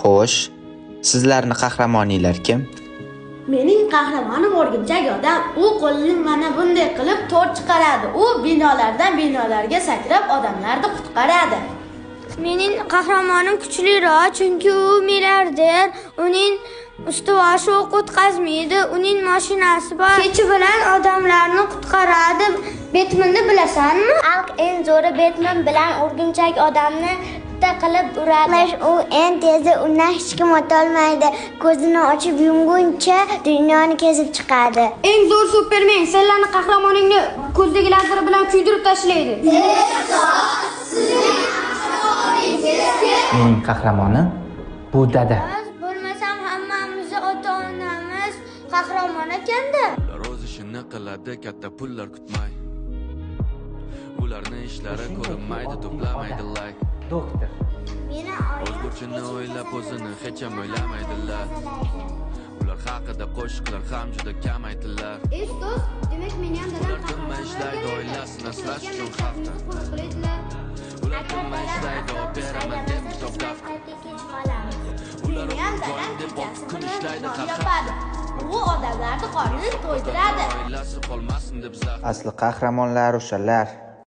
Xo'sh, sizlarni qahramoninglar kim? Mening qahramonim o'rgimchak odam. U qo'lini mana bunday qilib to'r chiqaradi. U binolardan binolarga sakrab odamlarni qutqaradi. Mening qahramonim kuchliroq, chunki u milliarder. Uning ustivoshi o'q o'tkazmaydi, uning mashinasi bor. Kechi bilan odamlarni qutqaradi. Betmenni bilasanmi? Xalq eng zo'ri Betmen bilan o'rgimchak odamni bitta qilib uradi. U eng tezi, undan hech kim o'tolmaydi. Ko'zini ochib yumguncha dunyoni kesib chiqadi. Eng zo'r Supermen senlarni qahramoningni ko'zdagi lazeri bilan kuydirib tashlaydi. Mening qahramonim bu dada. Bo'lmasam hammamizni ota-onamiz qahramon ekanda. Ular o'z ishini qiladi katta pullar kutmay. Ularni ishlari ko'rinmaydi, to'plamaydi layk. Doktor. Meni O'z burchini o'ylab o'zini hech ham o'ylamaydilar. Ular haqida qo'shiqlar ham juda kam aytilar. Ey ustoz, demak meni ham dadam Ular tinmay ishlaydi oilasini asrash uchun xavfdan. Ular tinmay ishlaydi olib beraman deb kitob daftar. Kech qolamiz. Ular Meni ham dadam o'qib deb kechasi 6 kun bilan ishlaydi non har hafta. yopadi. U odamlarni qornini to'ydiradi. Oilasi qolmasin deb zax. Asli qahramonlar o'shalar.